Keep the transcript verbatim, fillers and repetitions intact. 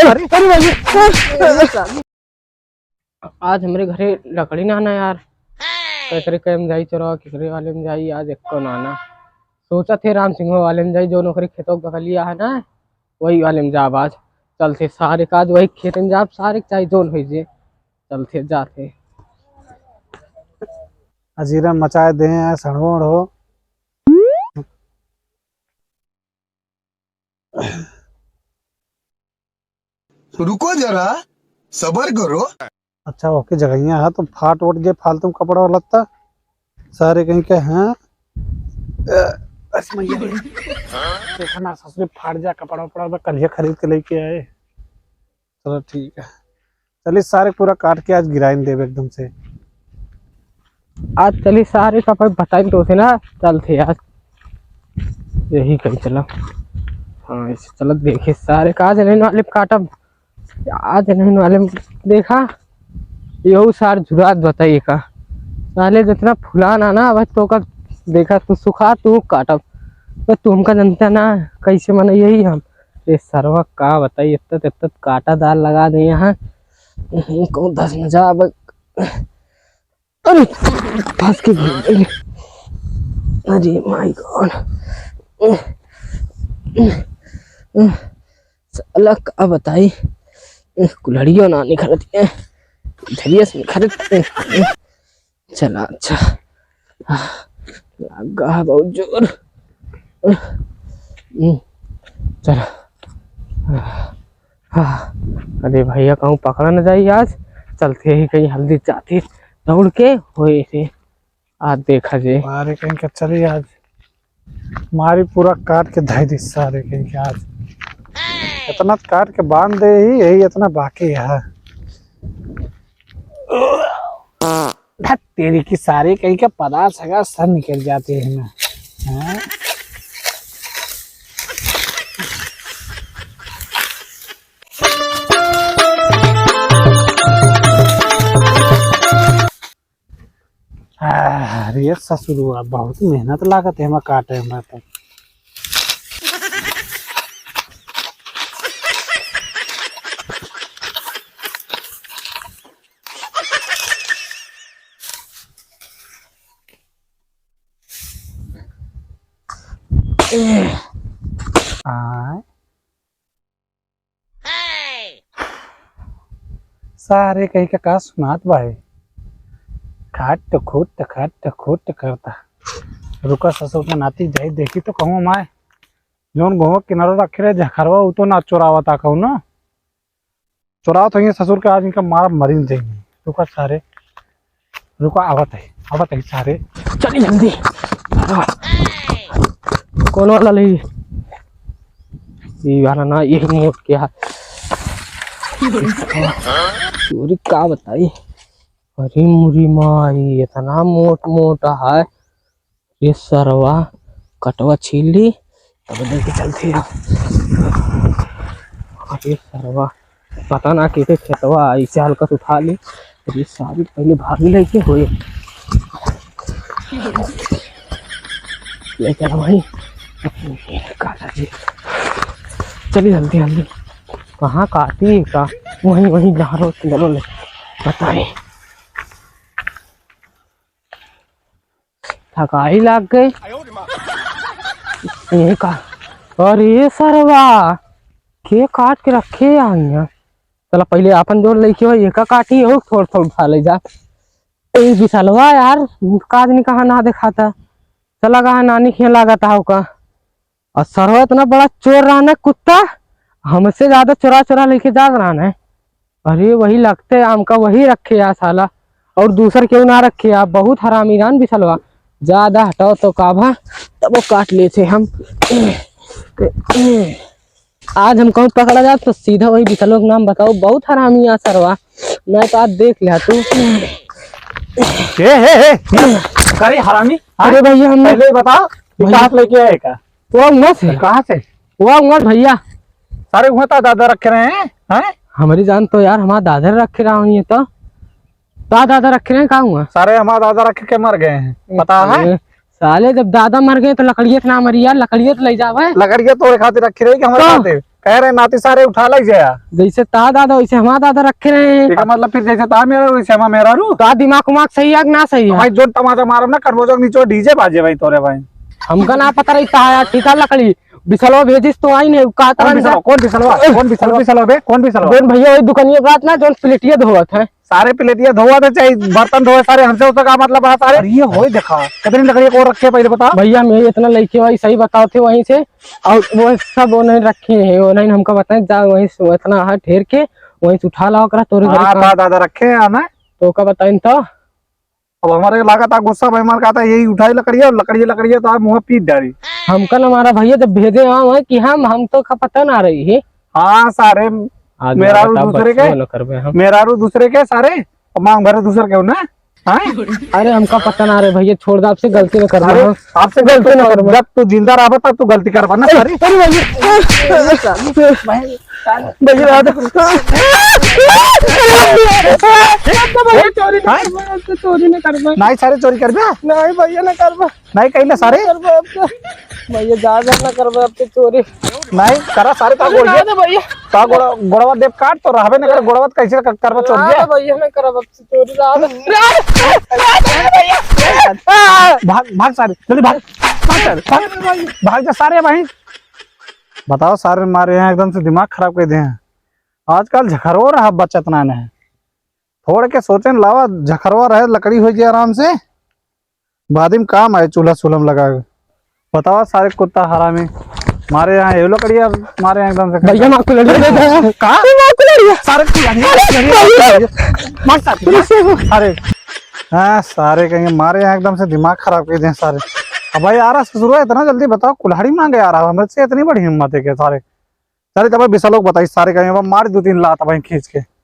अरे, अरे, अरे। आज हमरे घरे लकड़ी ना आना यार, केकरे कहे में जाई चोरवा, केकरे वाले में जाई, आज एक्को ना आना। सोचत है राम सिंह वाले में जाई, जो ओकरे खेतों के बगलिया है ना, वही वाले में जाब आज। चलते सारे का आज वही खेत में जाब, सारे के चाहे जोन होई जे। चलते जाते। अजीरा मचाए दे हैं, सड़वोड़ हो। रुको जरा, सबर करो। अच्छा, ओके जगहिया है, तुम फाट वट गए फालतू में कपड़ा लत्ता। सारे कहीं के हैं। अ, बस मैया रे। देखा ना ससुरे फाट जा कपड़ा वपड़ा, मैं कलिया खरीद के लेके आए। चलो ठीक है, चलिए सारे पूरा काट के आज गिराइन देब एकदम से। आज चली सारे का भाई बताई तो से ना, चलते आज यही कहीं चला। हाँ, इसे चलत देखे सारे का आज नहीं वाले काटब, आज नहीं वाले देखा, यहू सार जुरात बताइए का। साले जितना फुलान आना, अब तो का देखा तू सुखा तू काटब, तो तू हमका जनता ना, कैसे मने यही हम। ये सरवा का बताई, इतना इतना काटा दार लगा दे यहाँ। इनको दस मजा अब। अरे, फंस के गिर गई। अरे माय गॉड। साला का बताई, कुल्हड़ियों ना निखरत है, धरिया से निखरत। चला, अच्छा। आह, लगा है बहुत जोर। हम्म, चला। आह, आह, अरे भैया, कहूँ पकड़ा न जाई आज। चलते ही कहीं हल्दी चाती दौड़ के होए से आज देखा जे। अरे कहीं का चली आज। मारी पूरा काट के धई दी सारे के आज। इतना काट के बांध दे ही, यही इतना बाकी है। धत तेरी की सारे कहीं के पदार्थ सगा सब निकल जाते हैं ना। हाँ? अरे ससुरुआ, बहुत मेहनत लागत है एमा काटे में तो। आय। सारे कहीं का का सुनात बा है? खट खुट खट खुट करता। रुका ससुर का नाती जाई देखी तो कहूँ माय। जौन गोवा किनारो रखे रहे झखरवा, उ तो ना चोरावता कहूँ ना। चोरावत होइए ससुर का, आज इनका मारा मरी जाएंगे। रुका सारे। रुका, आवत है, आवत है सारे। चली जल्दी। कौन वाला ले? ये वाला ना, यही मोट क्या? चोरी का बताई? अरे मुरी माई, इतना मोट मोटा है। ये सरवा कटवा छील ली, तब लेके चलते हैं। अरे सरवा, पता ना के, के खेतवा ऐसे हल्का से उठा ली। अरे सारी पहले भाभी लेके हुए। ले चला भाई, काटा जी। चलिए जल्दी जल्दी। कहाँ काटी का? वहीं वहीं जहाँ रोज चलो ले। पता है। थकाई लाग गए। ये का? अरे सरवा, के काट के रखे यहाँ? चला पहले आपन जोर लेके हो, एका काटी हो, थोड़ थोड़ उठा ले जा। ए बिसलवा यार, का आदमी कहाँ ना देखाता? चला कहाँ नानी के यहाँ लागत आओ का। और सरवा इतना बड़ा चोर रहना कुत्ता, हमसे ज्यादा चोरा चोरा लेके जात रहना है। अरे वही लगते आम का वही रखे यार साला, और दूसर केहू ना रखे यार, बहुत हरामी रहन बिसलवा। ज्यादा हटाओ तो का भा, तब वो काट लेते हम। आज हम कहूँ पकड़ा जात तो सीधा वही बिसलवा के नाम बताओ, बहुत हरामी यार सरवा। मैं तो आज देख लिया तू। हे, हे, हे, करे हरामी, हाँ? अरे भैया, हम पहले ही बता, कि भैया। कहाँ से लेके आए का? वो हुआ से। कहाँ से? वो हुआ भैया। सारे हुआ ता दादा रखे रहे हैं, हैं? हमारी जान तो यार, हमारा दादा रखे रहा हूँ ये तो। ता दादा रखे रहे हैं, कहाँ हुआ? सारे हमारा दादा रखे के मर गए हैं, पता है? अरे, साले जब दादा मर गए तो लकड़िया से ना मरी यार, लकड़िया तो ले जावे। लकड़िया तोरे खातिर रखे रहे कि हमारे तो खातिर? अरे नाती सारे उठा लग जाया। जैसे ता दादा वैसे हमारा दादा रखे रहे हैं। एका मतलब फिर जैसे ता मेहरारू वैसे हमारा मेहरारू। तो दिमाग उमाग सही है कि ना सही है? भाई जोन तमाचा मारब ना करबो जो नीचे डीजे बाजे भाई तोरे भाई। हमका ना पता रही ता यार, ठीक है लकड़ी। बिसलवा भेजिस तो आई नहीं, का कौन तरह बिसलवा? कौन बिसलवा? कौन बिसलवा? बिसलवा बे? कौन बिसलवा? जोन भैया वही दुकानिया बात ना, जोन प्लेटिया धोवत है। सारे प्लेटिया धोवा थे, चाहे बर्तन धोवे, सारे हमसे उसका का मतलब है सारे? अरे ये होए देखा, कितनी लकड़ी को रखे पहले बता। भैया, हम यही इतना लेके आई, सही बताओ थे वहीं से, और वो सब वो नहीं रखे हैं, वो नहीं हमका बताए, जा वहीं से इतना है ढेर के, वहीं से उठा लाओ करा तोरे घरे हाँ, का। ता दादा रखे हैं ना। तो का बताइन तो? अब हमारे लागत आ गुस्सा भाई मार कहता यही उठाई लकड़िया और लकड़िया लकड़िया तो आप मुँह पीट डारी। हमका ना मारा भैया, जब भेजे वहाँ, वहाँ कि हम, हम तो का पता ना रही है। हाँ सारे आज मेहरारू बता दूसरे बच्चों के, न करबे हम। मेहरारू दूसरे के सारे, और मांग भरे दूसरे के हो ना। हाँ? अरे हमका पता ना रे भैया, छोड़ दे, आपसे गलती न करबे अरे, हम। आपसे गलती गलती न न करबे। जब तू जिंदा रहबा तब तू गलती करबा ना सारी। अरे भैया। भैया, रात भैया, चोरी न हाँ? करबा, अब तो चोरी न करबा। नहीं सारे चोरी करबे? नहीं भैया, न करबा। नहीं कहीं ना सारे? न करबा अब तो। भैया, जा, जा, न करबा अब तो चोरी। नहीं, करा सारे, ता अरे, गोड़ ना दे भैया। ता गोड़-, गोड़वा देव काट तो रहबे न करे, गोड़वा कैसे कर-, करबा चोरी ना है? रे भैया, न करबा अब तो चोरी, ना रे। ना रे, ना रे भैया। भाग, भाग सारे, जल्दी भाग, भाग सारे, भाग, भाग जा सारे भाई। बताओ सारे, मारे यहाँ एकदम से दिमाग खराब कर दे हैं। आजकल झखरवा रहा बचत ना है। थोड़ के सोचन लावा, झखरवा रहे, लकड़ी हो जाए आराम से, बाद में काम आए, चूल्हा चूल्हा में लगा के। बतावा सारे कुत्ता हरामी, मारे यहाँ ये लकड़िया, मारे यहाँ एकदम से भैया, माँ को लड़िया दे दे। का? माँ को लड़िया। सारे कुल्हाड़िया, अरे, कुल्हाड़िया, भैया। कुल्हाड़िया। मार सारे, अरे, हाँ, सारे कहेंगे, मारे यहाँ एकदम से दिमाग खराब कर दे सारे। अब भाई आ रहा ससुरवा, इतना जल्दी बताओ, कुल्हाड़ी मांगे आ रहा, हमरे से इतनी बड़ी हिम्मत है क्या सारे? चले, तब बिसलवा के बताई सारे कहेंगे, अब मार दो तीन लात भाई खींच के।